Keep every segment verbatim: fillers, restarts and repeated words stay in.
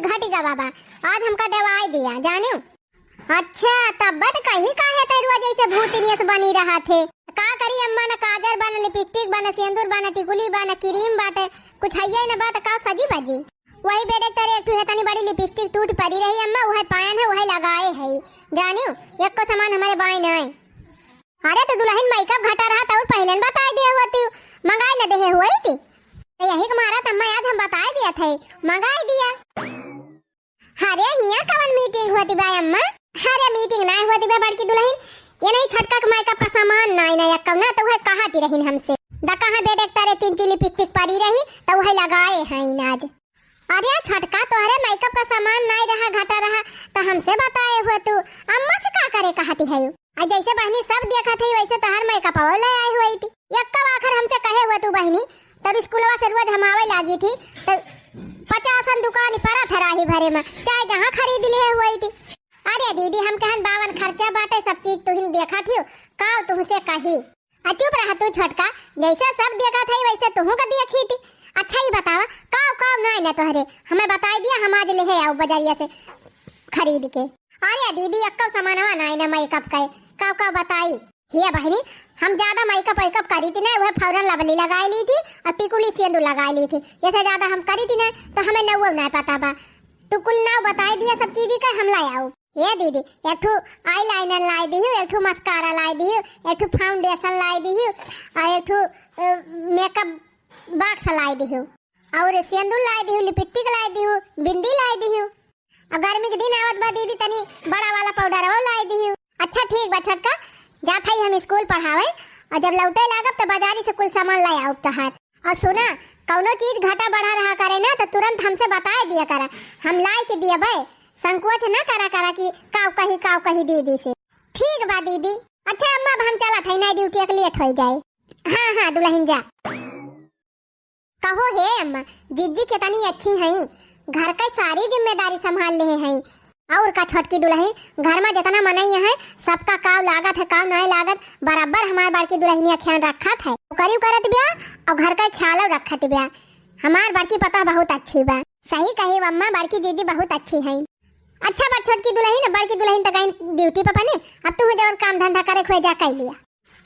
घटी गवा बा, आज हमका देवाई दिया, जानेउ। अच्छा, तब त कही काहे तै रोज ऐसे भूतिनियस बनी रहत है। का करी अम्मा, न काजर बा, न लिपस्टिक बा, न सेंदूर बा, न टिकुली बा, न क्रीम बाटे, कुछ हइये न बा, त का सजी बजी? वही बेडे तरे एक ठू है तनी बड़ी लिपस्टिक टूट पड़ी रही अम्मा, वही पायन है, वही लगाए है। जानियो, एको सामान हमरे बाय नाय। अरे त दुलहिन मेकअप घटा रहा त और पहिले न बताए दिए होती, मंगाई न देहे होई थी। त यही के मारा त अम्मा आज हम बताए दिया थे, मंगाई दिया। अरे हियाँ कवन मीटिंग होती बा अम्मा? अरे मीटिंग नाय होती बा बड़की दुलहिन, ये नहीं छोटका के मेकअप का सामान नाय ना यक्कौ ना, त उहे कहती रहिन हमसे। द कहाँ बेडे तरे तीन ची लिपस्टिक पड़ी रही, त उहे लगाए हैं आज। अरे छोटका, तोहरे मेकअप का सामान नाय रहा, घटा रहा, त हमसे बताए हो तू, अम्मा से का करे कहती है यू? आ जैसे बहिनी सब देखत है, वैसे तोहर मेकअपवा ले आए हुई थी। यक्का आखर हमसे कहे हुआ तू बहिनी, तब स्कूलवा से रोज हम आवे लागी थी, त पचासन दुकान परा था राही भरे में, चाहे जहाँ खरीद लिए हुई थी। अरे दीदी, हम कहन बावन खर्चा बाटे, सब चीज तुहिन देखत हियो, काव तुमसे कही? आ चुप रहा तू छोटका, जैसे सब देखत है वैसे तुहू का देखी थी। अच्छा ही बतावा, काव काव नाय ना तोहरे, हमें बताई दिया, हम आज लेहे आऊ बजरिया से खरीद के। अरे दीदी, अक्कौ सामानवा नाय ना मेकअप के, काव काव बताई? हे बहिनी, हम ज्यादा मेकअप वेकअप करी थी ना, वह Fair and Lovely लगाई ली थी और टिकुली सेंदूर लगाई ली थी, ये से ज्यादा हम करी थी ना, तो हमें नौवो ना पता बा। तू कुल नाव बताई दिया सब चीज का, हम लाई आऊ। हे दीदी, एक ठू eyeliner लाई दिहु, एक ठू mascara लाई दिहु, एक ठू foundation लाई दिहु, और एक ठू, अ, makeup box लाई दिहु, और सेंदूर लाई दिहु, lipstick लाई दिहु, बिंदी लाई दिहु। अब गर्मी के दिन आवत बा दीदी, तनी बड़ा वाला powder वो लाई दिहु। अच्छा ठीक बा छोटका, जात हई हम स्कूल पढ़ावे, और जब लौटे लागब त बाजारी से कुल सामान लाई आउब तोहार। और सुना, कौनो चीज घटा बढ़ा रहा करे ना, त तुरंत हमसे बताए दिया करा, हम लाई के दियबे। संकोच ना करा करा कि काव कही, काव कही दीदी से। ठीक बा दीदी। अच्छा अम्मा, अब हम चलत हई ना, ड्यूटी एक लेट होई जाए। हाँ, हाँ, दुलहिन जा। कहो हे अम्मा, जिज्जी कितनी अच्छी हई, घर का सारी जिम्मेदारी संभाल लेहे हई। और का छोटकी दुलहिन, घर में जितना मनई है, सबका काव लागत है, काव नाय लागत, बराबर हमार बड़की दुलहिनिया ख्याल रखत है। नौकरी करत बिया और घर का ख्यालो रखत बिया। हमार बड़की पतोह बहुत अच्छी बा। सही कही अम्मा, बड़की जिज्जी बहुत अच्छी हई। अच्छा बा छोटकी दुलहिन, बड़की दुलहिन त गईन ड्यूटी पे अपने, अब तू जवन काम धंधा करे खोए जा, कर लिया।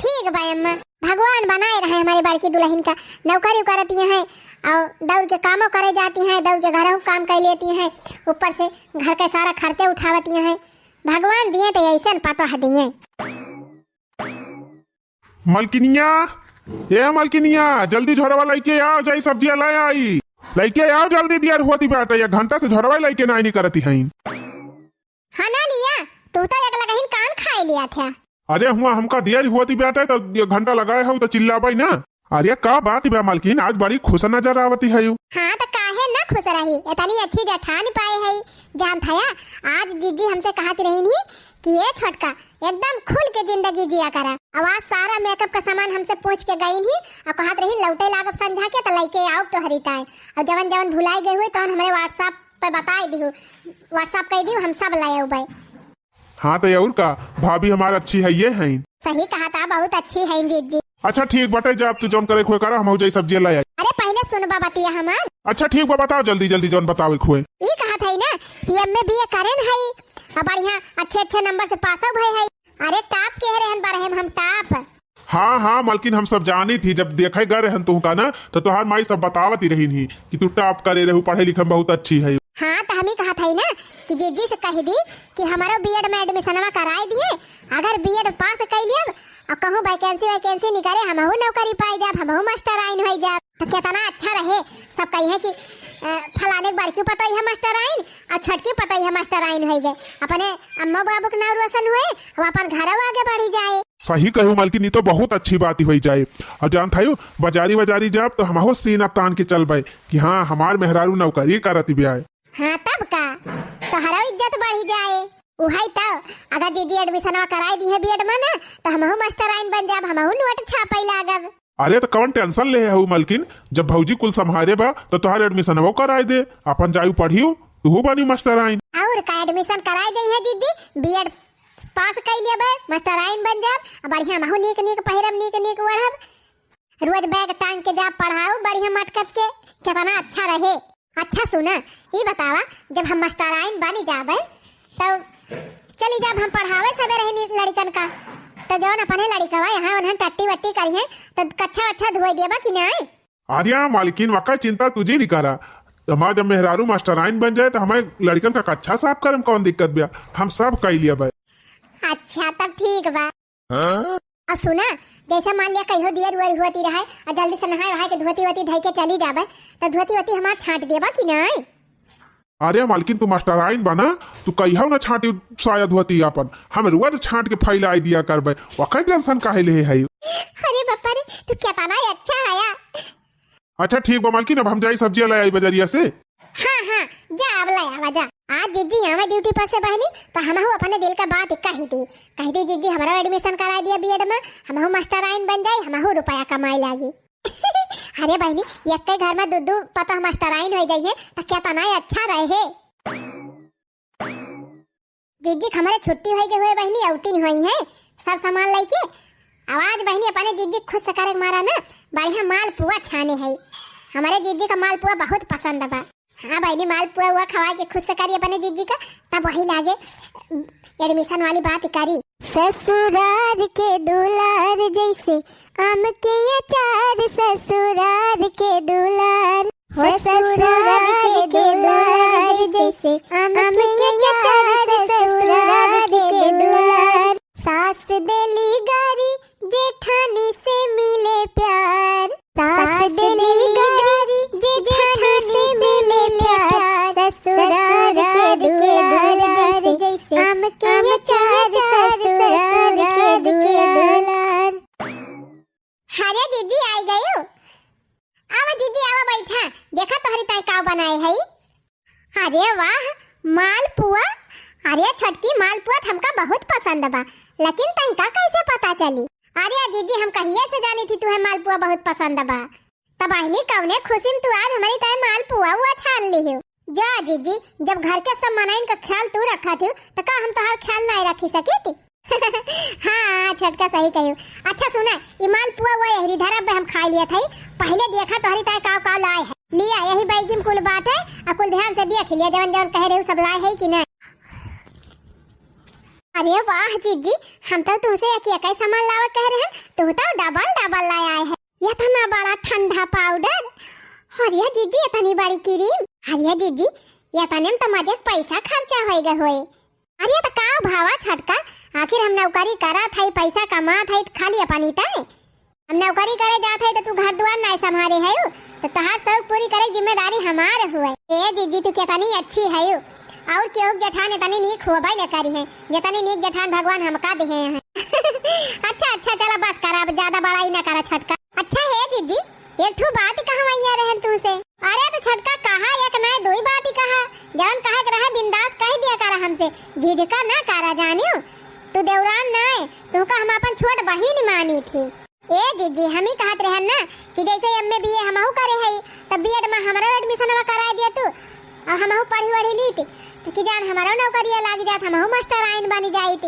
ठीक बा अम्मा, भगवान बनाए रहे हमारे बड़की दुलहिन का। नौकरी करती हैं और दौड़ के कामों करे जाती हैं, दौड़ के घरों काम कर लेती हैं, ऊपर से घर के सारा खर्चे उठावती हैं। भगवान दिए तो ऐसन पतोह दिए। मलकिनिया, ए मलकिनिया, जल्दी झोरवा लइके आओ, जाई सब्जिया ले आई। लइके आओ जल्दी, दियर होती बाटे, एक घंटा से झोरवा लइके नाई निकरती हईन। हाँ ना लिया, तू तो एक लगहिन कान खाए लिया था। अरे हुआ हमका दियर होती बाटे, तो एक घंटा लगाए हो तो चिल्लाबई ना। अरे का बात बा मलकिन, आज बड़ी खुश नजर आवती है यू। हाँ तो काहे ना खुश रही, इतनी अच्छी जेठान पाए है। जानत हया, आज जिज्जी हमसे कहत रही नी कि ए छोटका, एकदम खुल के जिंदगी जिया करा। अब आज सारा makeup का सामान हमसे पूछ के गई नी, और कहत रही लौटे लागब संझा के तो लइके आओ तोहरी ताए, और जवन जवन भुलाई गए हुए तवन हमरे WhatsApp पे बताई दिहु, WhatsApp कर दिहु, हम सब ले आउबे। हाँ तो और का, भाभी हमार अच्छी है ये हैं। सही कहा था, बहुत अच्छी है जिज्जी। अच्छा ठीक बटे, जा अब तू जौन करे खोए करा, हम हो जाई सब्जी ले आई। अरे पहले सुन बा बतिया हमार। अच्छा ठीक बा, बताओ जल्दी जल्दी जौन बतावे खोए। ई कहत है ना कि एम ए बी ए करेन है, और बढ़िया अच्छे अच्छे नंबर से पास भए है। अरे top के रहन बारे हम, हम top। हाँ हाँ मलकिन, हम सब जानी थी, जब देखे गए रहन तुहका ना तो तोहार माई सब बतावत ही रही नी कि तू top करे रहू, पढ़े लिखे में बहुत अच्छी है। हाँ तो हम ही कहत है ना कि जिज्जी से कह दी कि हमारो बीएड में एडमिशनवा कराए दिए, अगर बीएड पास कर लियब और कहूँ vacancy वैकेंसी निकले, हमहू नौकरी पाई जाब, हमहू मास्टराइन होई जाब। तो कितना अच्छा रहे, सब कही है कि अ, फलाने के बड़की पतोही है मास्टराइन और छोटकी पतोही है मास्टराइन होई गए, अपने अम्मा बाबू के नाम रोशन हुए और अपन घरों आगे बढ़ी जाए। सही कहू मलकिन, ई तो बहुत अच्छी बात ही होई जाए। और जानत हयो, बाजारी बाजारी जाब तो हमहू सीना तान के चलबे कि हाँ, हमार मेहरारू नौकरी करत बिया। हाँ तब का, तोहरो इज्जत बढ़ी जाए। उहाई तो, अगर जिज्जी एडमिशनवा कराई दी है बीएड में ना, तो हमहू मास्टराइन बन जाब, हमहू नोट छापे लागब। अरे तो कवन tension लेहे हऊ मलकिन, जब भौजी कुल संभारे बा तो तोहार एडमिशनवो कराई दे, अपन जायू पढ़ियो, तुहू बनी मास्टराइन। और का एडमिशन कराई दे है जिज्जी, बीएड पास कर लेबे, मास्टराइन बन जाब, आ बढ़िया हमहू नीक नीक पहिरब, नीक नीक ओढ़ब, रोज बैग टांग के जाब पढ़ाऊ, बढ़िया मटकत के, कितना अच्छा रहे। अच्छा सुना, ई बतावा, जब हम मास्टराइन बनी जाबे, तब चली जाब हम पढ़ावे सबे रहनी लड़िकन का, तो जौन अपने लड़िकवा यहाँ उन्हन टट्टी वट्टी करिहैं, तो कच्छा वच्छा धोए देबा कि नाहीं? अरे मालकिन, वका चिंता तू जिन करा। हमार जब मेहरारू मास्टराइन बन जाए, तो हमारे लड़िकन का कच्छा साफ करे में कौन दिक्कत बा? हम सब कइ लिया भाई। अच्छा, तब ठीक बा। हाँ? और सुना, जैसे मान लिया कहियो देर उर होती रहे और जल्दी से नहाए वहाए के धोती वोती धइ के चली जाबे, तो धोती वोती हमार छांट देबा कि नाहीं? अरे मालकिन, तू मास्टराइन बना, तू कहियो ना छांटी साया धोती आपन, हम रोज छांट के फैलाई दिया करबे, वकर टेंशन काहे ले है? अरे बापा रे, तू केतना अच्छा हया। अच्छा ठीक बा मालकिन, अब हम जाई सब्जिया ले आई बजरिया से। हाँ, हाँ, जा अब ले आवा जा। आज जिज्जी आवे ड्यूटी पर से बहिनी, तो हमहू अपने दिल का बात कहि दी। कहि दी, "जिज्जी, हमरो एडमिशन कराइ दिया बीएड में, हमहू मास्टराइन बन जाई, हमहू रुपया कमाए लागी।" अरे बहिनी, एक्के घर में दू दू पतोह मास्टराइन होइ जाइहैं, तो केतना अच्छा रहे। जिज्जी, हमरे छुट्टी होई के हुए बहिनी, अउतिन होइहैं, सब सामान लइके। अब आज बहिनी अपने जिज्जी खुश करे के मारा ना, बढ़िया मालपुआ छाने है। हमरे जिज्जी का मालपुआ बहुत पसंद बा। हाँ बहिनी, मालपुआ हुआ खवाए के खुश करी अपने जिज्जी का, तब वही लागे एडमिशन वाली बात करी। ससुरार के दुलार जैसे आम के अचार, ससुरार के दुलार। हो ससुरार के दुलार जैसे आम के अचार, ससुरार के दुलार। सास देली गारी जेठानी से मिले प्यार, सास देली गारी जेठानी से मिले प्यार। ससुरार के दुलार जैसे आम के अचार, ससुरार के दुलार। अरे जिज्जी, आई गयो। आवा जिज्जी, आवा बैठा, देखा तोहरी ताई का बनाए है। अरे वाह, मालपुआ। अरे छोटकी, मालपुआ त हमका बहुत पसंद बा, लेकिन तनिका कैसे पता चली? अरे जिज्जी, हम कहिए से जानी थी तुहे मालपुआ बहुत पसंद बा। तब बहिनी, कौने खुशी में तू आज हमरी ताई मालपुआ हुआ छान ली हो? जा जिज्जी, जब घर के सब मनइन का ख्याल तू रखा थी, तो का हम तोहार ख्याल नहीं रखी सकी थी? हाँ, छोटका सही कहियो। अच्छा सुना, ई मालपुआ हुआ यही धरा बे हम खाई लिया था। पहले देखा तोहरी ताई काव काव लाए है। लिया, यही बैगी में कुल बात है, आ कुल ध्यान से देख लिया, जवन जवन कहे रहे सब लाए है कि नहीं। अरे वाह जिज्जी, हम तो तुमसे एक एक ही सामान लावे कह रहे हैं, तू तो डबल डबल लाए आए है। इतना बड़ा ठंडा पाउडर, अरे जिज्जी इतनी बड़ी क्रीम, अरे जिज्जी इतने में तो मजे पैसा खर्चा होएगा होए। अरे तो का भावा छोटका, आखिर हम नौकरी करत हई, पैसा कमात हई, तो खाली अपनी तय हम नौकरी करे जात हई तो तू घर दुआर नाय संभारे हयू, तो तहार शौक पूरी करे के जिम्मेदारी हमार हुए। ए जिज्जी, तू कितनी अच्छी हयू, और केहू के जेठान इतनी नीक होबे न करी है, जितनी नीक जेठान भगवान हमका दिहे हैं। अच्छा अच्छा, चला बस करा, अब ज्यादा बड़ाई न करा छोटका। अच्छा हे जिज्जी, एक ठू बात कहवैया रहन तुमसे। अरे तो छोटका कहा, एक नाय दुई बात ही कहा, जौन कहे के रहे बिंदास कह दिया करा हमसे, झिझका ना करा जानियो। तू देवरान नाय, तुमका हम अपन छोट बहिन मानी थी। ए जिज्जी, हम ही कहत रहन ना कि जैसे एमए बीए हमहू करे हई, तब बीएड में हमरो एडमिशनवा कराए दिया तू, और हमहू पढ़ी वढ़ी लीत, तो कि जान हमरो नौकरिया लाग जात, हमहू मास्टराइन बनी जाइत।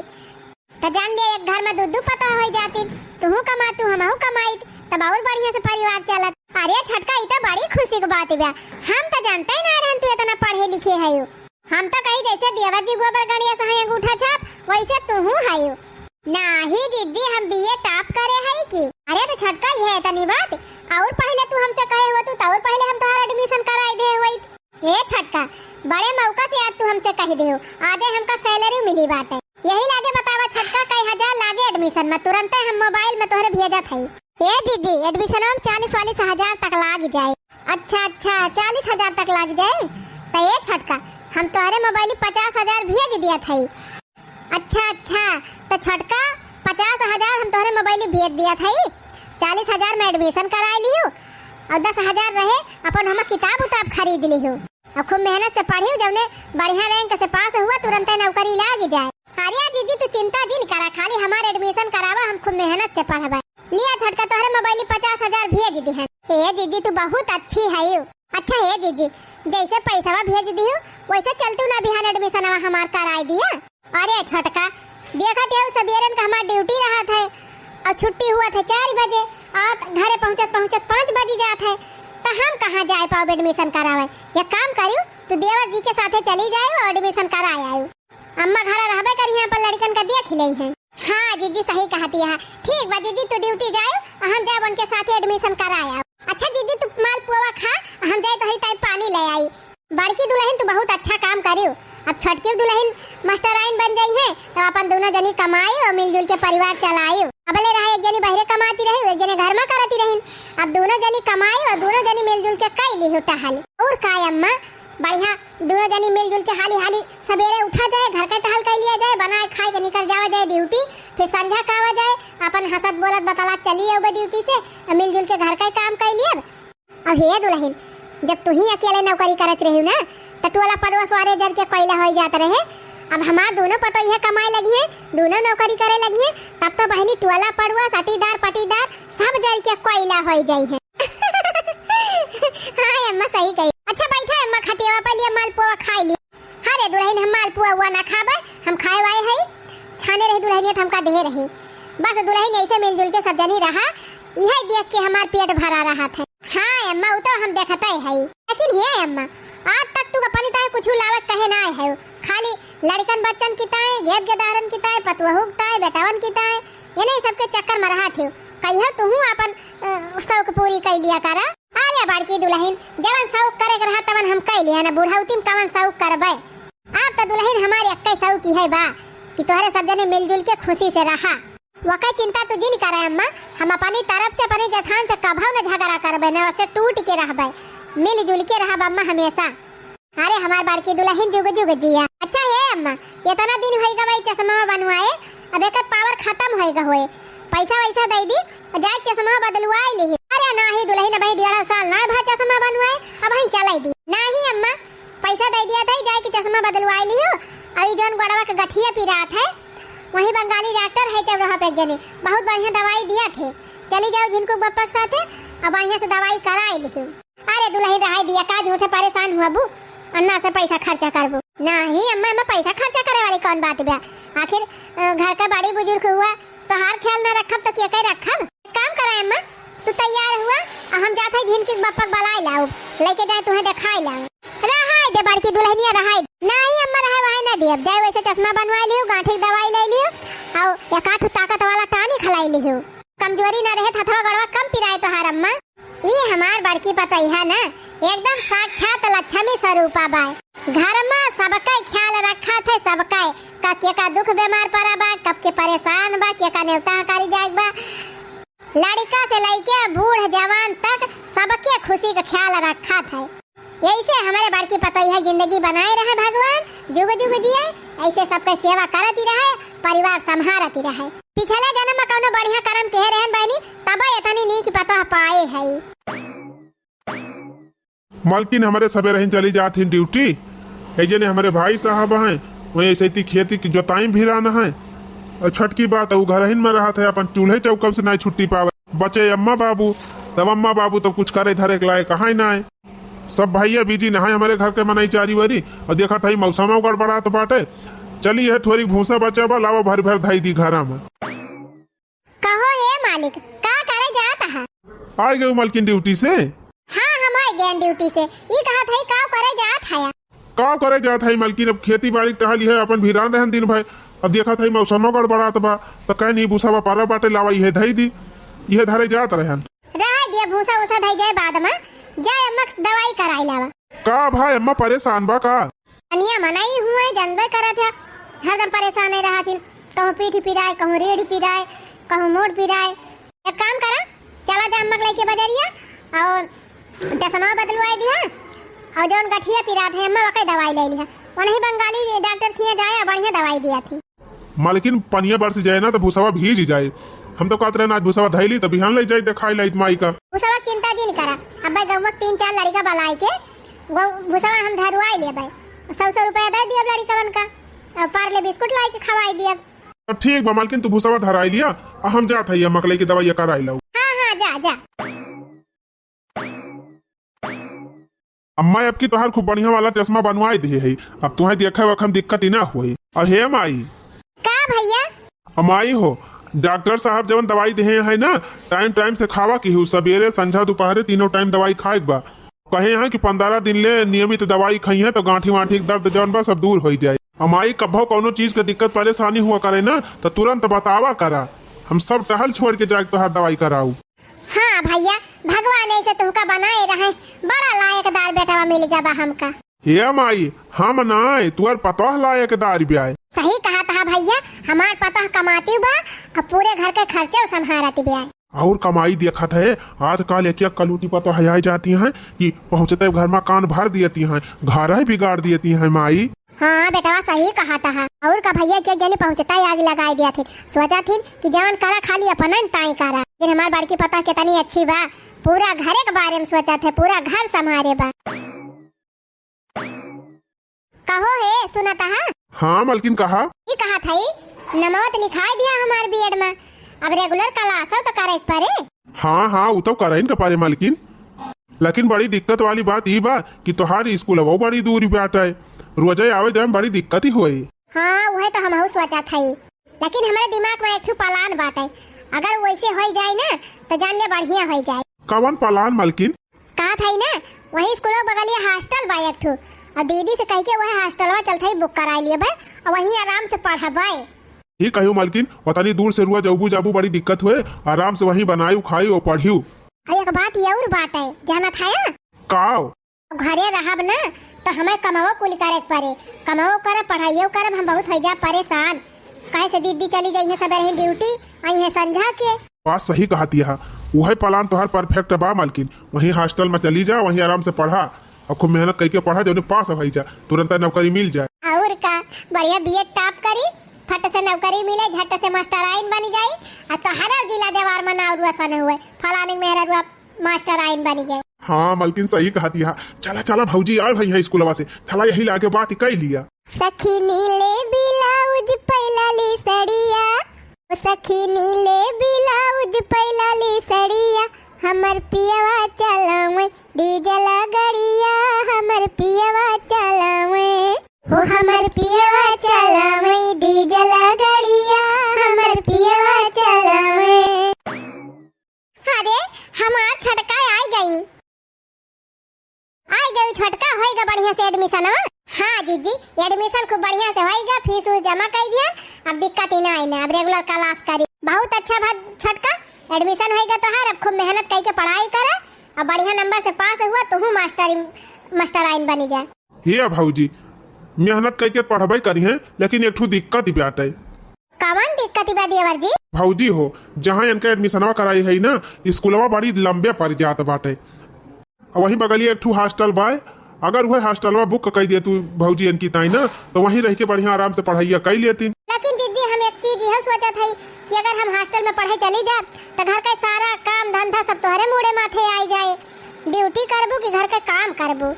त जान ले, एक घर में दू दू पतोह होई जाती, तुहू कमातू, हमहू कमाइत, तब और बढ़िया से परिवार चलत। अरे छोटका, ई त बड़ी खुशी के बात बा, हम त जानते ही ना रहन तू इतना पढ़े लिखे हयू। हम त कही जैसे देवर जी गोबर गणिया सहाय अंगूठा छाप, वैसे तुहू हयू। नाही जिज्जी, हम बीए टॉप करे हई की। अरे तो छोटका, यह इतनी बात, और पहले तू हमसे कहे हुआ तू, तो और पहले हम तोहार एडमिशन कराई दे हुई। ए छोटका, बड़े मौका से आज तू हमसे कह देहो, आजे हमका सैलरी मिली बाटे। यही लागे बतावा छोटका, कई हजार लागे एडमिशन में, तुरंते हम मोबाइल में तोहरे भेजत हई। ए जिज्जी, एडमिशन में चालीस वालीस हजार तक लाग जाए। अच्छा अच्छा, चालीस हजार तक लाग जाए। त ए छोटका, हम तोहरे मोबाइल पचास हजार भेज दियत हई। अच्छा अच्छा, त छोटका, पचास हजार हम तोहरे मोबाइल भेज दियत हई, चालीस हजार में एडमिशन कराए लिहू और दस हजार रहे अपन हम किताब उताब खरीद लिहू और खूब मेहनत से पढ़ियो, जौने बढ़िया रैंक से पास हुआ तुरंते नौकरी लाग जाए। अरे जिज्जी तू चिंता जिन करा, खाली हमार एडमिशन करावा, हम खूब मेहनत से पढ़बे। लिया छोटका, तोहरे मोबाइल पचास हजार भेज दिहन। ए जिज्जी तू बहुत अच्छी हयू। अच्छा हे जिज्जी, जैसे पैसवा भेज दिहू वैसे चल तू ना बिहान एडमिशनवा हमार कराए दिया। अरे छोटका, देखत हऊ सबेरन का हमार ड्यूटी रहत है और छुट्टी हुआ था चार बजे और घरे पहुँचत पहुँचत पाँच बजी जात है। तो हम कहाँ जाए पाउब admission करावे? एक काम करियो, तू देवर जी के साथे चली जाइयो और admission कराए आइयो। अम्मा घरा रहबे करिहैं, अपन लड़िकन का देख लेइहैं। हाँ जीजी, सही कहती है। ठीक बा जीजी, तू duty जाइयो और हम जाब उनके साथे admission कराए आइयो। अच्छा जीजी, तू मालपुआ खा, हम जाई तोहरी ताई पानी ले आई। बड़की दुलहिन, तू बहुत अच्छा काम करियो। अब छोटकी दुलहिन मास्टराइन बन जइहैं, तो अपन दुनो जनी कमाई और मिलजुल के परिवार चलाई। अबले रहा एक जनी बहरे कमाती रही, एक जने घर में करती रहिन। अब दुनो जनी कमाई और दुनो जनी मिलजुल के कई लिहो टहल। और का अम्मा, बढ़िया दुनो जनी मिलजुल के हाली हाली सबेरे उठा जाए, घर का टहल कर लिया जाए, बनाए खाए के निकल जावा जाए duty, फिर संझा का आवा जाए, अपन हंसत बोलत बतलात चली आउबे duty से, मिलजुल के घर का काम कर लिया। अब हे दुलहिन, जब तुही अकेले नौकरी करत रहिउ ना, त टोला पड़ोस वारे जर के कोइला होइ जात रहे। अब हमार दुनो पतोहिया कमाए लगिहैं, दुनो नौकरी करे लगिहैं, तब तो बहिनी टोला पड़ोस, अटीदार पटीदार सब जर के कोइला होइ जइहैं। हाँ अम्मा, सही कही। अच्छा बैठा अम्मा, खटियावा पर लिया, मालपुआ खाई ली। हाँ रे दुलहिन, हम मालपुआ उआ ना खाबे, हम खाए वाए हई। छाने रही दुलहिनिया त हमका देहे रही। बस दुलहिन ऐसे मिलजुल के सब जनी रहा, इहै देख के हमार पेट भरा रहत है। हाँ अम्मा, उ तो हम देखते हई। लेकिन हे अम्मा, आज तक तू अपनी ताई कुछ लावत कहे ना आए है, खाली लड़िकन बच्चन की ताई, गेद गेदारन की ताई, पतुहू की ताई, बेटवन की ताई, इन्हीं सबके चक्कर में रहत हो। कहियो तुहू अपन, अ, शौक पूरी कर लिया करा। अरे बड़की दुलहिन, जवन शौक करे के रहा तवन हम कइ लिहे ना, बुढ़ौती में कवन शौक करबे। अब तो दुलहिन हमारे एक्के शौक इहै बा कि तोहरे सब जने मिलजुल के खुशी से रहा। वकै चिंता तू जिन करे अम्मा, हम अपनी तरफ से अपने जेठान से कभौ न झगड़ा करबे, न ओसे टूट के रहबे, मिलजुल के रहब अम्मा हमेशा। अरे हमार बड़की दुलहिन जुग जुग जिया। अच्छा हे अम्मा, इतना दिन होई गवा ई चश्मा बनवाए, अब एकर power खतम होई गा होए। पैसा वैसा दे दी, जाए चश्मा बदलवाए लिही। अरे नाही दुलहिन, अबही डेढ़ साल ना भा चश्मा बनवाए, अबही चलाई दी। नाही अम्मा, पैसा दे दिया था, जाए के चश्मा बदलवाए लिहो। अउ ई जौन गोड़वा के गठिया पिरात है, वही बंगाली डॉक्टर है चौराहा पे एक जने, बहुत बढ़िया दवाई दिया थे। चली जाओ झिनकू बप्पा के साथे, अब बढ़िया से दवाई कराए लिहो। अरे दुलहिन रहाई दिया, का झूठे परेशान हुआ बू, अन्ना से पैसा खर्चा करबू। नाही अम्मा, एमा पैसा खर्चा करे वाली कौन बात बा? आखिर, अ, घर का बड़ी बुजुर्ग हुआ, तोहार ख्याल ना रखब तो के के रखब? एक काम करा अम्मा, तू तैयार हुआ, आ हम जात है झिनकी बप्पा के बलाए लाउब, लेके जाए तुहे देखाए लाउब। रहाई दे बड़की दुलहिनिया, रहाई दे। नाही अम्मा, रहाई वहाई ना देब, जाए वैसे चश्मा बनवाए लियो, गांठी के दवाई ले लियो, अउ एक आध ताकत वाला टानी खलाई लियो। कमजोरी ना रहे, हथवा गड़वा कम पिराए तोहार अम्मा। ई हमार बड़की पतोहिया ना, एकदम साक्षात लक्ष्मी स्वरूपा बाय। घर मा सबकै ख्याल रखत है, सबकै। का केका दुख बेमार परा बा, कब के परेशान बा, केका नेवता हकारी जाए बा, लड़िका से लइके बूढ़ जवान तक सबके खुशी का ख्याल रखत है। यही से हमरे बड़की पतोहिया जिंदगी बनाए रहे भगवान, जुग जुग जिए, ऐसे सबके सेवा करत ही रहे, परिवार संभारत ही रहे। पिछला जन्म में कौनो बढ़िया कर्म किहे रहन बहिनी, तब इतनी नीक पतोह पाए है। मलकिन हमरे सबेरहिन चली जात हिन duty, एक जने हमरे भाई साहब हैं, वहीं ऐसे खेती की जोताई भी रहना है। और छटकी बात है, वो घरहिन में रहत है, अपन चूल्हे चौकन से नहीं छुट्टी पावे। बचे अम्मा बाबू, तब अम्मा बाबू तब कुछ करे धरे के लायक कहाँ ही ना है। सब भैया busy नहाए हमरे घर के मनई चारी वारी, और देखत हई मौसमो गड़बड़ात बाटे। चली है थोरी भूसा बचा बा, लावा भर भर धई दी घरा में। कहो हे मालिक, का करे जात हा? आइ गयो मलकिन duty से? हाँ, हम आइ गए duty से। ई कहत हई का करे जात हा? का करे जात हई मलकिन, अब खेती बारी के टहली है, अपन भिरान रहन दिन भर। अब देखत हई मौसमो गड़बड़ात बा, त कहनी भूसा बा परा बाटे, लावा इहे धई दी, इहे धरे जात रहन। रहा दिया, भूसा उसा धई जाए बाद में, जाए अम्मा के दवाई कराई लावा। का भाई अम्मा परेशान बा का? अनिया मनई हुए जनबे करत है, हरदम परेशान ही रहत हिन, कहूँ पीठ पिराए, कहूँ रीढ़ पिराए, कहूँ मूड़ पिराए। एक काम करा, चला जा अम्मा के लेके बजरिया और चश्मा बदलवाए दिहा, और जौन गठिया पिरात है अम्मा वकै दवाई ले लिहा, वनही बंगाली डॉक्टर खिया जाए और बढ़िया दवाई दिया थी। मालकिन, पनिया बरस जाए ना तो भूसवा भीज जाए। हम तो कहत रहे ना आज भूसवा धैली तो बिहान ले जाए देखाई लाई माई का। भूसवा के चिंता जिन करा, अब्बे गौवा के तीन चार लड़िका बलाई के गौ-, भूसवा हम धरवाई लेबै। सौ सौ रुपया दे दियब लड़िकवन का, और पार्ले बिस्कुट लाई के खवाई दियब। तो ठीक बा मालकिन, तू भूसवा धराई लिया, आ हम जात हई अम्मा के लेके दवाई कराई लाऊ। हाँ, हाँ, जा, जा। अम्मा, अब की तोहार खूब बढ़िया वाला चश्मा बनवाई दिए है, अब तुहे देखे वखम दिक्कत ही ना होई। और हे माई। का भैया? अमाई हो, डॉक्टर साहब जवन दवाई देहे हैं ना, टाइम टाइम से खावा किहू, सबेरे, संझा, दुपहरे तीनों टाइम दवाई खाए के बा। कहे हैं कि पन्द्रह दिन ले नियमित दवाई खइहें तो गांठी वांठी के दर्द जवन बा सब दूर होइ जाए। अ माई, कभो कौनो चीज के दिक्कत परेशानी हुआ करे ना तो तुरंत बतावा करा, हम सब टहल छोड़ के जाके तोहार दवाई कराऊ। हाँ भैया, भगवान ऐसे तुहका बनाए रहे, बड़ा लायकदार बेटवा मिल गया बा हमका। हे माई, हम नाय, तुअर पतोह लायकदार ब्याय। सही कहत हा भैया, हमार पतोह कमाती बा, अब पूरे घर के खर्चे संभारत ब्याय। और कमाई देखत है, आजकल एक एक कलूटी पतोह आय जाती हैं कि पहुँचते घर में कान भर देती हैं, घर ही बिगाड़ देती हैं माई। हाँ बेटवा, सही कहत हा। और का भैया, के जनी पहुँचता ही आग लगाए दिया थे, सोचा थी कि जवन करा खाली अपना ताई करा। फिर हमार बड़की पतोह कितनी अच्छी बा, पूरा घरे के बारे में सोचत है, पूरा घर संभारे बा। कहो हे, सुनत हा? हाँ मलकिन, कहा। ई कहा था ई, नमवा त लिखाई दिया हमार बीएड में, अब रेगुलर क्लासो तो करे के परे। हाँ हाँ, उ तो करइन के परे मलकिन, लेकिन बड़ी दिक्कत वाली बात ई बा कि तोहार स्कूलवा बड़ी दूर बाटे, रोजे आवे जाए में बड़ी दिक्कत ही होई। हाँ, उहे तो हमहू सोचत हई, लेकिन हमरे दिमाग में एक ठो प्लान बाटे, अगर वैसे होई जाए ना तो जान ले बढ़िया होई जाए। कवन प्लान मलकिन? कहत हई ना, वही स्कूल के बगलिया हॉस्टल बा एक ठो, और दीदी से कह के वही हॉस्टलवा चलत हई बुक कराई लिए बा, और वहीं आराम से पढ़बे। ई कहियो मलकिन, ओतनी दूर से रोज अउबू जाबू बड़ी दिक्कत होए, आराम से वहीं बनायू खायू और पढ़ियू। और एक बात ये और बाटे, जानत हया? काव? घरे रहब ना तो हमें कमाओ कुल करे के परे, कमाओ करब, पढ़ाइयो करब, हम बहुत हो जा परेशान। कहे से दीदी चली जाई है सबेरे ही ड्यूटी, आई है संझा के। बात सही कहती है, वही प्लान तोहार परफेक्ट बा मलकिन। वहीं हॉस्टल में चली जा, वहीं आराम से पढ़ा और खूब मेहनत करके पढ़ा, जौने पास होई जा, तुरंत नौकरी मिल जाए। और का, बढ़िया बीएड टॉप करी, फट से नौकरी मिले, झट से मास्टराइन बनी जाई, आ तोहरा जिला जवार में नाव रोशन हुए, फलानी मेहरा रुआ मास्टराइन बनी गए। हाँ मलकिन, सही कहती है। चला चला भौजी, आए भाई है स्कूलवा से, चला यही लागे बात कई लिया। सखी नीले ब्लाउज पैलाली सड़िया, ओ सखी नीले ब्लाउज पैलाली सड़िया, हमर पियवा चलावे डीजल गड़िया, हमर पियवा चलावे, हो हमर पियवा चलावे डीजल गड़िया, हमर पियवा चलावे। अरे, हमार छोटका आई गई, आई गई छोटका, होइगा बढ़िया से एडमिशनवा। हाँ जीजी, एडमिशन खूब बढ़िया से होइगा, फीस उस जमा कर दिया, अब दिक्कत ही ना आई ना, अब रेगुलर क्लास करी। बहुत अच्छा भा छोटका, एडमिशन होइगा तोहार, अब खूब मेहनत करके पढ़ाई करा, अब बढ़िया नंबर से पास हुआ, तुहू मास्टर, मास्टराइन बनी जाए। हे भौजी, मेहनत करके पढ़बे करी हैं, लेकिन एक ठो दिक्कत बाटे। कवन दिक्कत बा देवर जी? भौजी हो, जहाँ इनका एडमिशनवा कराई है ना, स्कूलवा बड़ी लंबे पड़ जात बाटे। और वहीं बगलिया एक ठो हॉस्टल बा, अगर वह हॉस्टलवा बुक कर दे तू भौजी इनकी ताई ना, तो वहीं रह के बढ़िया आराम से पढ़ाइया कर लेती। लेकिन जीजी, हम एक चीज यह सोचत हई कि अगर हम हॉस्टल में पढ़े चली जाब, तो घर का सारा काम धंधा सब तोहरे मूड़े माथे आई जाए, ड्यूटी करबू कि घर के काम करबू?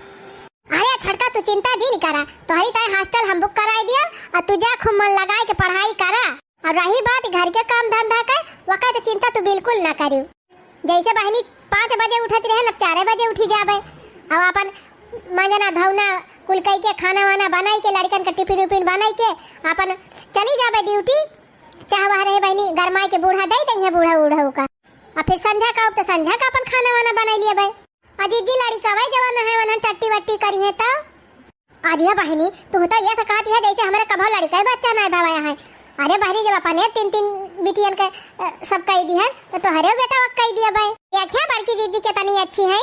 अरे छोटका, तू चिंता जिन करा, तोहरी ताई हॉस्टल हम बुक कराई दिया, और तू जा खूब मन लगाए के पढ़ाई करा। और रही बात घर के काम धंधा के, वका तो चिंता तू बिल्कुल ना करियो। जैसे बहनी पाँच बजे उठत रहे, अब चार बजे उठी जाबे, और अपन मंजना धौना कुल कई के खाना वाना बनाई के, लड़कन का टिफिन उफिन बनाई के अपन चली जाबे ड्यूटी। चाह वह रहे बहनी गरमाई के बूढ़ा दे दई है, बूढ़ा उढ़ऊ का, और फिर संझा का, अब तो संझा का अपन खाना वाना बनाई लिया। अजी जी, लड़िकवा जवन है, वनहन टट्टी वट्टी करी है तो। अरे बहिनी, तू तो ये से कहती है जैसे हमरे कभो लड़िका बच्चा नहीं भवा है। अरे बहिनी, जब अपने तीन तीन बिटियन के, अ, सब कह दी है, तो तोहरे बेटा कह दिया भाई। देखिया बड़की जीजी कितनी अच्छी है,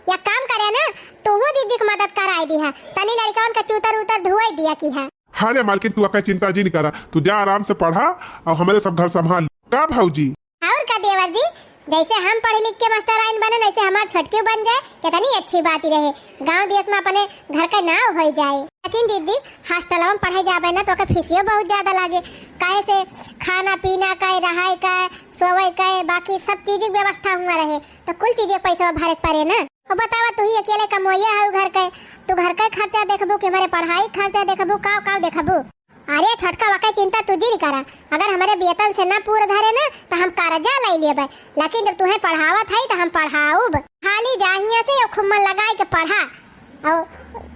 या काम करे ना, तू जीजी की मदद कराई दी है, तनी लड़िकवन का चूतर उतर धुआई दिया की है। अरे मालकिन, तू अका चिंता जिन करा, तू जा आराम से पढ़ा और हमरे सब घर संभाल। का भौजी? और का देवर जी, जैसे हम पढ़ लिख के मास्टराइन बने, वैसे हमार छोटकियो बन जाए, कितनी अच्छी बात ही रहे। गांव देश में अपने घर का नाव हो जाए। लेकिन जीजी, हॉस्टलवा में पढ़े जाबे ना, तो ओकर फीसियो बहुत ज्यादा लागे। काहे से खाना पीना का, रहाई का, सोवे का, बाकी सब चीज की व्यवस्था हुआ रहे, तो कुल चीज के पैसा भरे के पड़े ना। और बतावा, तू ही अकेले कमवैया है घर के, तू घर का खर्चा देखबू कि हमारे पढ़ाई खर्चा देखबू, काव काव देखबू? अरे छोटका, वका चिंता तू जिन करा, अगर हमरे वेतन से ना पूर धरे ना, तो हम कर्जा ले लेबे, लेकिन जब तुहे पढ़ावत है तो हम पढ़ाउब। खाली जा हियां से और खूब मन लगाए के पढ़ा, और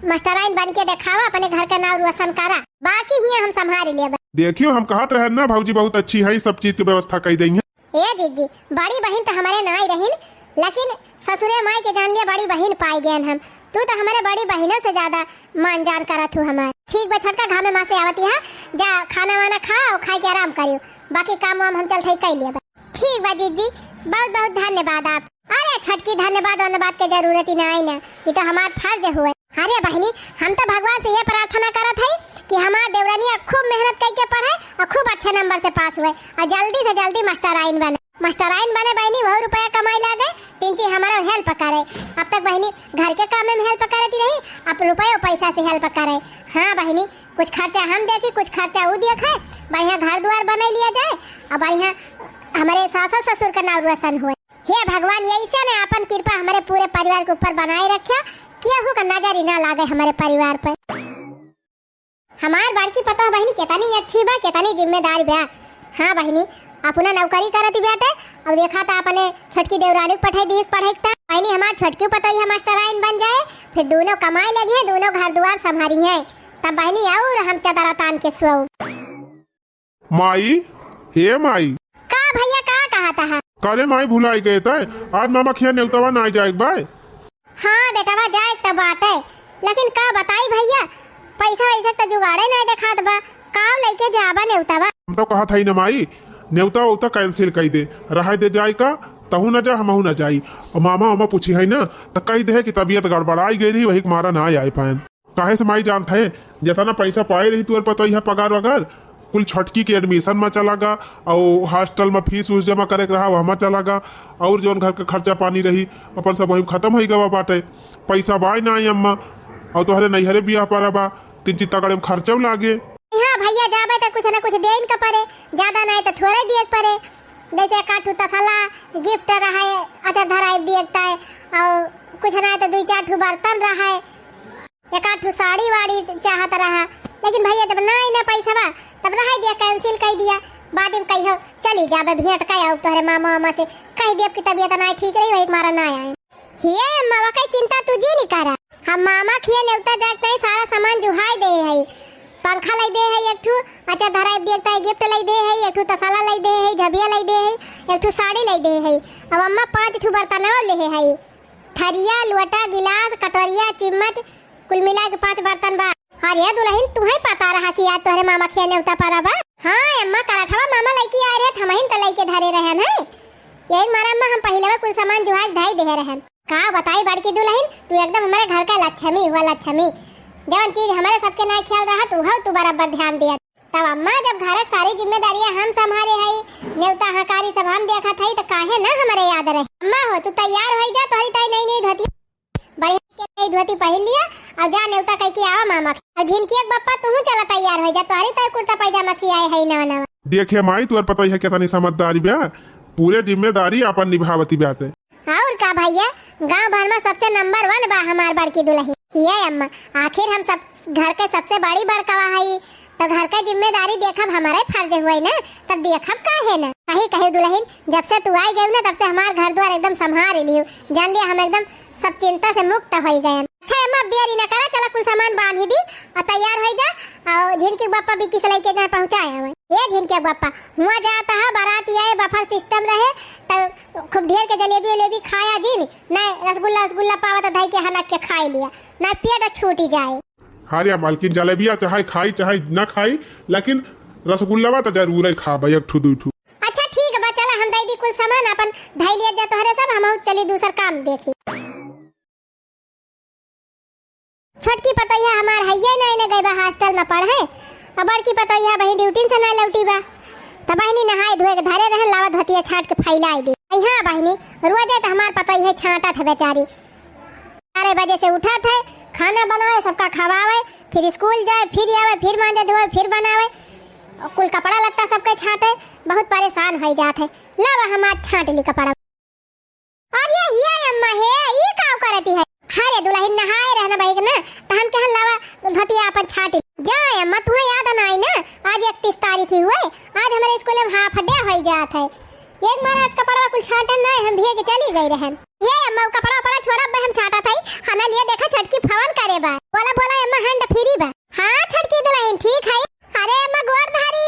मास्टराइन बन के देखावा, अपने घर के नाव रोशन करा, बाकी हियां हम संभाल लेबे। देखियो, हम कहत रहन ना, भौजी बहुत अच्छी है, सब चीज के व्यवस्था कई देइहैं। ए जीजी, बड़ी बहिन त हमरे नाई रहिन, लेकिन ससुरे माई के जान लिया, बड़ी बहिन पाई गयन हम। तू त हमरे बड़ी बहिनों से ज्यादा मान जान करत हू हमार। ठीक बा छोटका, घामे माँ से आवती है, जा खाना वाना खा और खाई के आराम करियो, बाकी काम वाम हम चलत हई कई लेबा। ठीक बा जीजी, बहुत बहुत धन्यवाद आप। अरे छोटकी, धन्यवाद वन्यवाद के जरूरत ही ना आई ना, ये तो हमार फर्ज हुए। अरे बहिनी, हम तो भगवान से ये प्रार्थना करत हई कि हमार देवरानिया खूब मेहनत कई के पढ़े और खूब अच्छे नंबर से पास हुए और जल्दी से जल्दी मास्टराइन बने। मास्टराइन बने बहिनी, वहू रुपया कमाई लागे, तिनची हमारा help करे। अब तक बहिनी घर के काम में help करती रही, अब रुपयो पैसा से help करे। हाँ बहिनी, कुछ खर्चा हम देखी, कुछ खर्चा ऊ देखे, बढ़िया घर दुआर बनाई लिया जाए और बढ़िया हमरे सासो ससुर का नाव रोशन हुए। हे भगवान, यही से ने आपन कृपा हमरे पूरे परिवार के ऊपर बनाए रख्या, केहू का नजर ही ना लागे हमरे परिवार पर। हमार बड़की पतोह बहिनी केतनी अच्छी बा, केतनी जिम्मेदार बा। हाँ बहिनी, अपना नौकरी करत बाटे, और देखा त अपने छोटकी देवरानी के पठाई दीस पढ़ाई त। बहिनी, हमार छोटकी पतोहिया मास्टराइन बन जाए, फिर दोनों कमाए लगी हैं, दोनों घर दुआर संभारी हैं, तब बहिनी और हम चदरा तान के सोऊ। माई, हे माई। का भैया, का कहत है? का रे माई, भुलाई गए तय? आज मामा खिया नेउतवा नाई जाए के बाय? हाँ बेटवा, जाए के त बाटे, लेकिन का बताई भैया, पैसा वैसा के त जुगाड़े नाई देखात बा। का लइके जाबा नेउतवा? हम तो कहत हई न माई, नेउता उता cancel कई दे, रहे दे जाए का, तहू न जा, हमहू न जाई। और मामा वामा पूछी है ना, त कही दे कि तबीयत गड़बड़ाई गई रही, वही के मारा ना आए पाएन। काहे से माई जानत है, जेतना पैसा पाए रही तुअर पतोहिया पगार वगार, कुल छोटकी के admission में चला गा, और hostel में fees उस जमा करे के रहा, वहमा चला गा, और जौन घर के खर्चा पानी रही, अपन सब वही खत्म होई गवा बाटे। पैसा बाय ना आई अम्मा, और तोहरे नैहरे बियाह परा बा, तीन चित्ता गड़े में खर्चो लागे। हाँ भैया, जाबे त कुछ ना कुछ देइन का परे, ज्यादा ना तो थोड़े दिए के परे। जैसे एक आध ठो तसला gift रहे, अचर धराई दिए के ताए, और कुछ ना तो दुई चार ठो बर्तन रहे। एक आध ठो साड़ी वाड़ी चाहत रहा, लेकिन भैया जब ना आई ना पैसवा, तब रहे दिया, cancel कई दिया। बाद में कहियो चली जाबे भेंट का, आऊ तोहरे मामा वामा से कह देब कि तबीयत ना ठीक रही, वही के मारा ना आए। हिये अम्मा, वकई चिंता तू जी नहीं करा, हम मामा खिया नेउता जाए के ताई सारा सामान जुहाई दे है, पंखा लाई दे है एक ठो, अचर धराई दिए ताई gift लाई दे है, एक ठो तसला लाई दे है, झबिया लाई दे है, एक ठो साड़ी लाई दे है। अब अम्मा पाँच ठो बर्तन और ले है, थरिया, लोटा, गिलास, कटोरिया, चिम्मच, कुल मिला के पाँच बर्तन बा। अरे दुलहिन, तुहई पता रहा कि आज तोहरे मामा खिया नेउता परा बा? हाँ अम्मा, करठवा मामा लइके आए रहे, हमहिन त लइके धरे रहन है। यही मारा अम्मा हम पहिले कुल सामान जुहाई धई दे रहन। का बताई बड़की दुलहिन, तू एकदम हमरे घर का लक्ष्मी हुआ, लक्ष्मी। जवन चीज हमरे सबके ना ख्याल रहा, तू हो, तू बराबर ध्यान दिया। तब अम्मा, जब घर के सारी जिम्मेदारियां हम संभारे हई, नेउता हकारी सब हम देखत हई, त काहे ना हमरे याद रहे? अम्मा हो, तू तैयार होई जा, तोहरी ताई नई नई धोती, बढ़िया के नई धोती पहिर लिया, और जा नेउता कह के आवा मामा के। और झिनकिया के बप्पा, तू चला तैयार होई जा, तोहरी ताई कुर्ता पैजामा सियाए हई नवा नवा। देखे माई, तोर पतोहिया केतनी समझदारी बा, पूरे जिम्मेदारी अपन निभावती बाटे। और का भैया, गांव भर में सबसे number one बा हमार बड़की दुलही। हिये अम्मा, आखिर हम सब घर के सबसे बड़ी बड़कवा हई, तो घर के जिम्मेदारी देखब हमारे फर्ज हुए ना, तब देखब काहे ना। सही कही दुलहिन, जब से तू आई गई ना, तब से हमार घर द्वार एकदम संभार लियो, जान लिया हम एकदम सब चिंता से मुक्त होई गए। अच्छा अम्मा, अब देरी ना करा, चला कुल सामान बांधी दी और तैयार होई जा, और झिनकी बप्पा बिक्की से लइके जाए पहुँचाए हमें। ये झिनकी बप्पा, हुआ जाता है बारात आए, buffet system रहे, तो खूब ढेर के जलेबी उलेबी खाया जिन, नहीं रसगुल्ला उसगुल्ला पावा तो धई के हनक के खाई लिया, नहीं पेट छूटी जाए। हाँ रे मालकिन, जलेबिया चाहे खाई चाहे ना खाई, लेकिन रसगुल्लावा तो जरूर है खाबा, एक ठू दुई ठू। अच्छा ठीक बा, चला हम दई दी कुल सामान अपन धई लिया जा तोहरे सब, हम चली दूसर काम देखी। छोटकी पतोहिया हमार हइये ना, इने गई बा hostel में पढ़े। अब बड़की पतोहिया बहिनी duty से ना लौटी बा। त बहिनी नहाए धोए के धरे रहन, लावा धोतिया छाट के फैलाए दे। हाँ बहिनी, रोजे त हमार पतोहिया छाटत है बेचारी। चार बजे से उठत है, खाना बनावे, सबका खवावे, फिर school जाए, फिर आवे, फिर मांजे धोए, फिर बनावे। कुल कपड़ा लत्ता सबके छाटे, बहुत परेशान होई जात है। लावा हम आज छाट ली कपड़ा। अरे हिया अम्मा हे, ई का करती है? अरे दुलहिन नहाए रहना बहिक ना, त हम कहन लावा धोतिया अपन छाटी। जा अम्मा, तुहे याद ना आई ना, आज इकतीस तारीख ही हुए, आज हमरे school में half day होई जात है। एक मारा आज कपड़वा कुल छाटन ना, हम भीग चली गई रहन। हे अम्मा, उ कपड़ा उपड़ा छोड़ा बे, हम छाटा था, खाना लिए देखा छोटकी phone करे बा। बोला बोला अम्मा, hand free बा। हाँ छोटकी दुलहिन ठीक है। अरे अम्मा गोर धारी।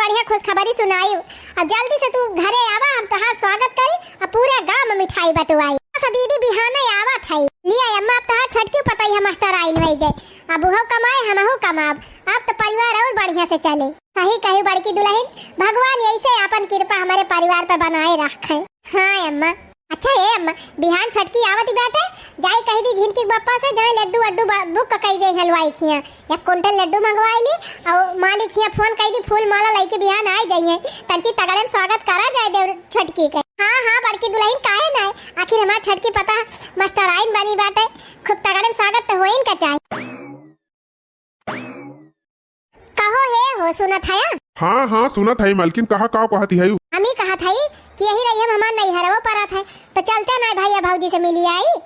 बढ़िया खुशखबरी सुनाई। अब जल्दी से तू घरे आवा, हम तोहार स्वागत करी, अब पूरे गांव में मिठाई बंटवाई। अच्छा दीदी, बिहाने आवत है। लिया अम्मा, अब तोहार छोटकी पतई है मास्टराइन होइ गए, अब उहो कमाए, हमहू कमाब, अब तो परिवार और बढ़िया से चले। सही कही बड़की दुलहिन, भगवान यही से आपन कृपा हमरे परिवार पे बनाए रखे। हाँ अम्मा। अच्छा ए अम्मा, बिहान छोटकी आवत ही बाटे, जाई कहि दी झिनकी के बप्पा से, जाई लड्डू वड्डू बा-, बुक कइ दे हलवाई खिया, एक कुंटल लड्डू मंगवाई ली, और मालिक खिया फोन कइ दी, फूल माला लइके बिहान आइ जाइए, तंची तगड़े में स्वागत करा जाए देव छोटकी के। हाँ हाँ बड़की दुलहिन, काहे ना, आखिर हमार छोटकी पता मास्टराइन बनी बाटे, खूब तगड़े में स्वागत तो होइन का चाही। कहो हे हो, सुनत हया? हाँ, हाँ, सुनत हई मलकिन, कहा का कहत हई? हम ही कहत हई कि यही रही हम हमार नैहरवो परत है, तो चलते ना भैया भौजी से मिली आई।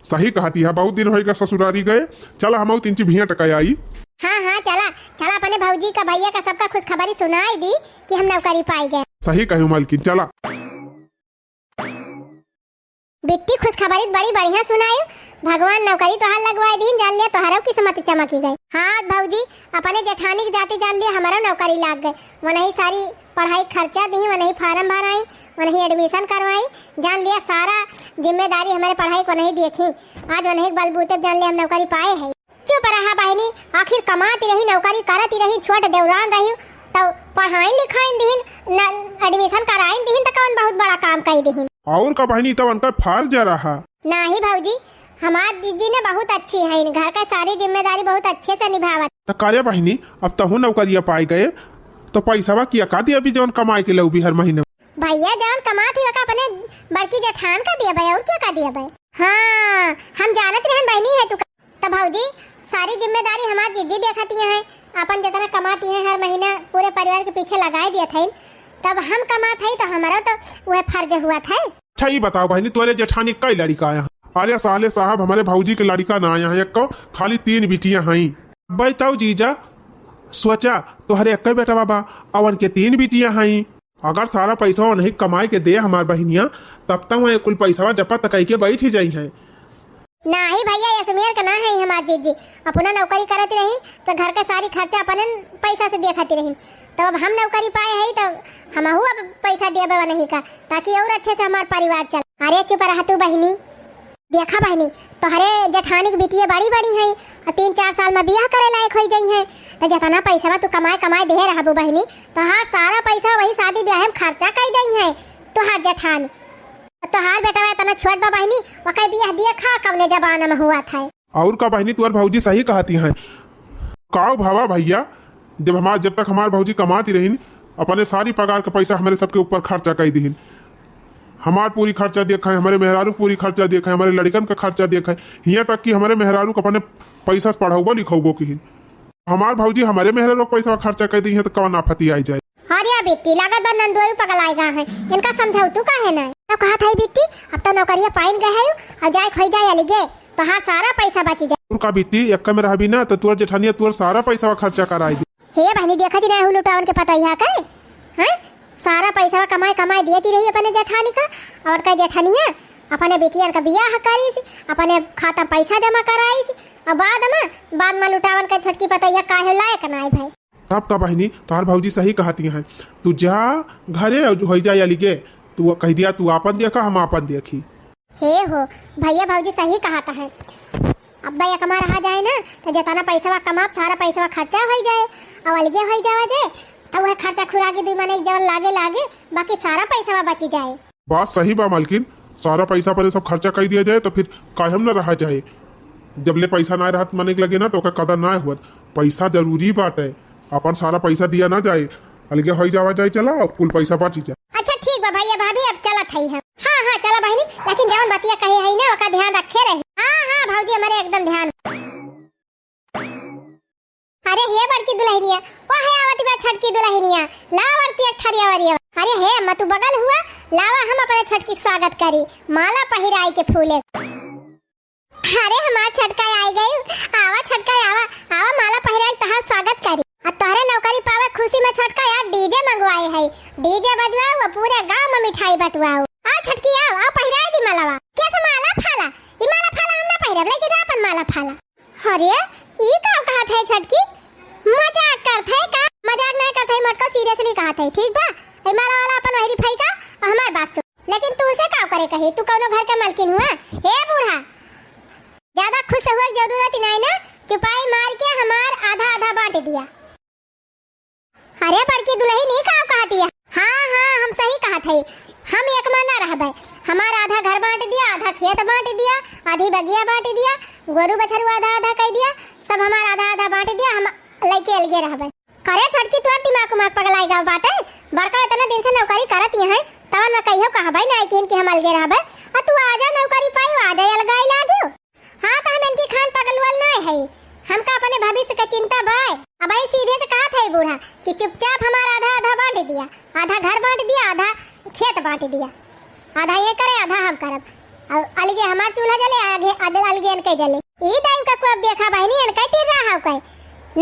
सही कहत हया, बहुत दिन होइगा ससुरारी गए, चला हमहू तीन ची भेंट कइ आई। हाँ, हाँ, चला, चला अपने भौजी का, भैया का सबका खुशखबरी सुनाई दी कि हम नौकरी पाई गए। सही कहू मलकिन, चला। बिट्टी, खुशखबरी त बड़ी बढ़िया सुनायु। भगवान नौकरी तोहार लगवाए दीन, जान लिया तोहरो किस्मत चमकी गई। हाँ भौजी, अपने जेठानी के जाति जान लिया हमरो नौकरी लाग गए। वनही सारी पढ़ाई खर्चा दीही, वनही फार्म भराई, वनही admission करवाई। जान लिया सारा जिम्मेदारी हमरे पढ़ाई को वनही देखी। आज वनही के बलबूते जान लिया हम नौकरी पाए है। चुप रहा बहिनी, आखिर कमाती रही, नौकरी करती रही, छोट देवरान रही, तो पढ़ाइन लिखाइन दिहिन, न-, admission कराइन दिहिन, तो कौन बहुत बड़ा काम कइ दिहिन। और का बहिनी, तब उनका फर्ज रहा। नाही भौजी, हमार जीजी ने बहुत अच्छी है, घर का सारी जिम्मेदारी बहुत अच्छे से निभावत। तो करे बहिनी, अब तहू नौकरिया पाए गए, तो पैसावा किया का दिया भी जौन कमाए के लऊ भी हर महीने? भैया जौन कमात ही ओका अपने बड़की जेठान का दिया बे, और क्या का दिया बे? हाँ, हम जानत रहन बहिनी है तू का। तो भौजी, सारी जिम्मेदारी हमार जीजी देखती हैं, अपन जितना कमाती हैं हर महीना पूरे परिवार के पीछे लगाए दिया था, तब हम कमात है तो हमारा तो वह फर्ज हुआ था। अच्छा, ई बताओ बहिनी, तोरे जेठानी कई लड़िका आया हैं? अरे साले साहब, हमरे भौजी के लड़िका ना आया है एक्को, खाली तीन बिटिया हैं। बताओ जीजा, सोचा, तोहरे एक्के बेटवा बा, अवन के तीन बिटिया हैं। अगर सारा पैसा उन्हीं कमाए के दे हमार बहिनिया, तब तक वह कुल पैसा जपत कई के बैठ ही जाई हैं। नाही भैया, ये सुमेर के ना है हमार जीजी। अपना नौकरी करत रही तो घर के सारी खर्चा अपने पैसा से देखत रही, तो अब हम नौकरी पाए है तो हमहू अब पैसा देबे नहीं का, ताकि और अच्छे से हमार परिवार चले। अरे चुप रह तू बहिनी। देखा बहिनी, तोहरे जेठानी के बिटिया बड़ी बड़ी हैं और तीन चार साल में बियाह करे लायक होइ जाई हैं, तो जितना पैसा तू कमाए कमाए दे रहबू बहिनी, तोहार सारा पैसा वही शादी ब्याह में खर्चा कई दई हैं तोहार जेठानी। तोहार बेटवा इतना छोट बा बहिनी, ओकर बियाह देखा कौने जमाना में हुआ था। और का बहिनी, तुअर भौजी सही कहती हैं। काव भावा भैया, जब हमार, जब तक हमार भौजी कमाती रहीन, अपने सारी पगार का पैसा हमरे सबके ऊपर खर्चा कई दिहिन। हमार पूरी खर्चा देखा है, हमरे मेहरारू पूरी खर्चा देखा है, हमरे लड़िकन का खर्चा देखा है, हियाँ तक कि हमरे मेहरारू का अपने पैसा से पढ़ौबो लिखौबो किहिन। हमार भौजी हमरे मेहरारू का पैसा खर्चा कई दिहिन तो कौन आफती आई जाए। अरे बिट्टी, लागत बा नंदोई पगलाए गा है, इनका समझाऊ तू काहे ना? तो कहा था बिट्टी, अब तो नौकरिया पाइन गए है और जाए खोई जाए अलगे, तो हाँ सारा पैसा बची जाए। और का बिट्टी, एक्का में रहबी ना तो तुअर जेठानिया तुअर सारा पैसा खर्चा कराई दी। हे बहिनी, देखत ही ना हूँ लुटावन के पतैया के, हैं? सारा पैसा कमाए कमाए देती रही अपने जेठानी का, और का जेठानिया अपने बिटियन का बियाह करीस, अपने खाता पैसा जमा कराईस, और बाद में, बाद में लुटावन का छोटकी पतैया काहे लायक ना आई भाई। तब का बहिनी, तोहार भौजी सही कहती हैं, तू जा घरे और होई जाए अलिगे, तू कह दिया तू आपन देखा हम आपन देखी। हे हो, भैया भौजी सही कहत हैं। अब्बा एकमा रहा जाए ना, तो जितना पैसवा कमाब, सारा पैसवा खर्चा होइ जाए, और अलगे होइ जावा जाए, तो वह खर्चा खुराकी दुई मने एक जवन लागे लागे, बाकी सारा पैसवा बची जाए। बात सही बा मालकिन, सारा पैसा अपने सब खर्चा कर दिया जाए, तो फिर काहे हम न रहा जाए। जब ले पैसा ना रहत मने के लगे ना, तो ओकर कदर ना होत। पैसा जरूरी बाटे, अपन सारा पैसा दिया ना जाए, अलगे होइ जावा जाए, चला, अब कुल पैसा बची जाए। अच्छा ठीक बा भैया भाभी, अब चलत हई हम। हाँ, हाँ, चला बहिनी, लेकिन जवन बतिया कहे हई ना, ओका ध्यान रखे रही। हाँ, हाँ, भौजी, हमरे एकदम ध्यान। अरे हे बड़की दुलहिनिया, ओहे आवत बा छोटकी दुलहिनिया, लावा आरती एक थरिया वरिया। अरे हे अम्मा, तू बगल हुआ, लावा हम अपने छोटकी के स्वागत करी, माला पहिराई के फूले। अरे हमार छोटका आई गई, आवा छोटका आवा, आवा माला पहिराई तहार स्वागत करी। आ तोहरे नौकरी पावे खुशी में छोटका यार डीजे मंगवाए है, डीजे बजवाओ और पूरे गांव में मिठाई बंटवाओ। आ छोटकी आओ, आओ पहिराई दी मालावा। कैसे माला फाला? ई माला फाला हम ना पहिरब, लेके जा अपन माला फाला। अरे ई का कहत है छोटकी? मजाक करत है का? मजाक ना करत है मोटको, तै ठीक बा, ए माला वाला अपन वहरी फैका, अउ हमार बात सुन। लेकिन तू से का करे कही, तू कौनो घर के मालकिन हुआ? ए बूढ़ा, ज्यादा खुश हुए के जरूरत ही नहीं ना, चुपाई मार के हमार आधा आधा बांट दिया। अरे बड़की दुलही नी का कहत हिया? हाँ, हाँ, हम सही कहत हई। हम एक मा ना रहबे। हमार आधा घर बांट दिया, आधा खेत बांट दिया, आधी बगिया बांट दिया, गोरू बछरू आधा आधा कइ दिया, सब हमार आधा आधा बांट दिया, हम लइके अलगे रहबे। करे छोटकी, तोर दिमाग उमाग पगलाई गवा बाटे? बड़का इतना दिन से नौकरी करत ही हैं, तवन में कहियो कहबे नाई किन कि हम अलगे रहबे। आ तू आजा नौकरी पाई, आजा अलगाई लागियो। हाँ, त हम इनकी खान पगलुअल नाय हई। हमका अपने भविष्य क चिंता बाय। अबही सीधे से कहत हई बूढ़ा कि चुपचाप हमार आधा आधा बांट दिया, आधा घर बांट दिया, आधा खेत बांट दिया, आधा ये करे, आधा हम करब। अउ अलगे हमार चूल्हा जले, आगे, आगे, अलगे इनके जले। ई टाइम का को अब देखा बहिनी, इनके टिर्रा हव कहे।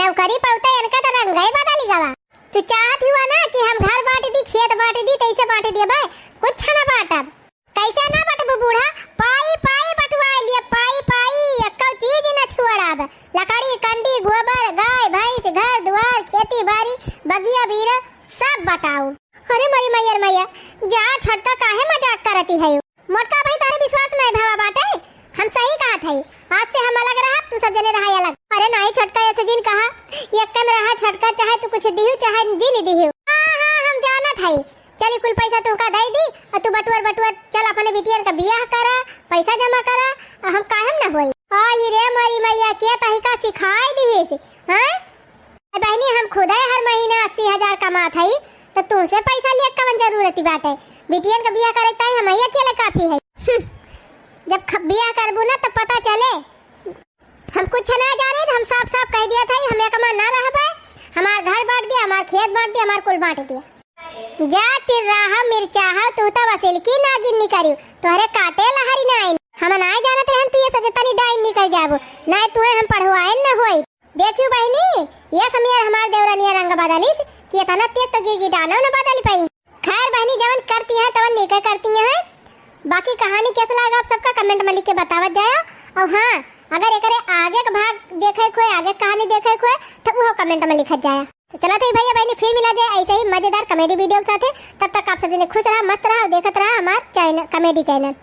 नौकरी पौते इनका त रंगई बदली गवा। तू चाहत हुआ ना कि हम घर बांट दी, खेत बांट दी, तैसे बांट दिए भाई, कुछ ना बांटब। कैसे ना बटबू बूढ़ा? पाई पाई बटुआ लिए, पाई पाई, एक्को चीज न छोड़ब। लकड़ी, कंडी, गोबर, गाय, भैंस, घर, दुआर, खेती बाड़ी, बगिया, बीरा, सब बटाऊ। अरे मरी मैयर मैया, जा छोटका काहे मजाक करती है? मोटका भाई तारे विश्वास नहीं भवा बाटे, हम सही कहत है। आज से हम अलग रहब, तू सब जने रहा अलग। अरे नहीं छोटका, ऐसे जिन कहा, एक में रहा छोटका, चाहे तू कुछ दिहू, चाहे जिन दिहू। हाँ, हाँ, हम जानत है। चली कुल पैसा तुहका दे दी, और तू बटुअर बटुअर चल अपने बिटियन का बियाह करा, पैसा जमा करा, और हम काहे म न होई। आई रे मोरी मैया, के तहिका सिखाई दिहिस, हैं? ए बहिनी, हम खुदे हर महीना अस्सी हजार कमात हई, तो तुमसे पैसा लिए कवन जरूरत बाटे? बिटियन का बियाह करे ताई हम अकेले काफी है। हम्म, जब ख-, बियाह करबू ना तो पता चले। हम कुछ ना जाने, हम साफ साफ कह दिया था, हम एक में ना रहबे। हमार घर बांट दिया, हमार खेत बांट दिया, हमार कुल बांट दिया। जा टिर्राहा मिर्चाहा, तू त वसील की नागिन निकरियो, तोहरे काटे लहरी नाइन। हम ना जानत रहन तू ये सजतनी डाइन निकल जाबो, ना तुहे हम पढ़वाइन न होई। देखियो बहिनी, ये समियर हमार देवरनिया रंग बदलिस कि इतना तेज तो गिरगिटानो न बदल पाई। खैर बहिनी, जवन करती हैं तवन नीके करती हैं। बाकी कहानी कैसे लगा आप सबका comment में लिख के बतावत जाया। और हाँ, अगर एकरे आगे का भाग देखे के होए, आगे कहानी देखे के होए, तो वो comment में लिखत जाया। तो चलत है भैया बहिनी, फिर मिला जाए ऐसे ही मजेदार comedy video के साथे। तब तक आप सब जने खुश रहा, मस्त रहा और देखत रहा हमार channel, comedy channel।